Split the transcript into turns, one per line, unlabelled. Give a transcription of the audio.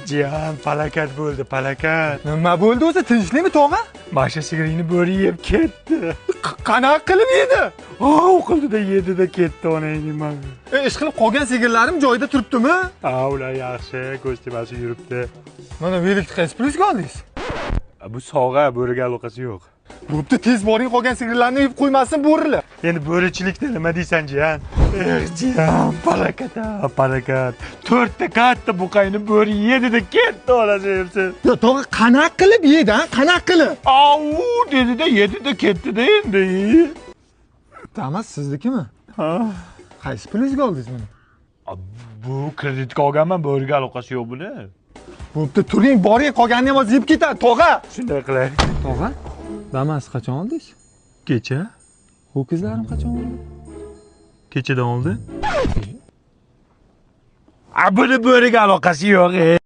Jiyan, palakat bo'ldi, palakat.
Nima bo'ldi o'zi, tinchlikmi, tog'a?
Masha sigiringni bo'ri yeb ketdi.
Qanaqa qilib yedi?
Ov qildida, yedida ketdi onangni.
Ish qilib qolgan sigirlarim joyida turibdimi?
Ha, ular yaxshi, ko'z tepasi yuribdi.
Mana velikni qaysi pulga oldingiz?
Bu sog'a, bo'riga aloqasi yo'q.
Bo'pti, tez boring, qolgan sigirlarni yeb qo'ymasin bo'rilar.
Endi bo'richilikda nima deysan, jiyan? Eh, jiyan, palakat, palakat. To'rtta katta buqayni bo'ri yedida ketdi, onasi yebsin.
Yo, tog'a, qanaqa qilib yedi, ha? Qanaqa qilib?
Au dedi-da, yedi-da ketdi-da endi.
Damas siznikimi?
Ha.
Qaysi pulingizga oldingiz buni?
Bu kreditga olganman, bo'riga aloqasi yo'q buni.
Bo'pti, turing, boring, qolganini ham hozir yeb ketadi, tog'a.
Shunday qilay.
Tog'a, Damas qachon oldingiz?
Kecha.
Ho'kizlarim qachon oldingiz?
Kechadan oldi. A, buni bo'riga aloqasi yo'q.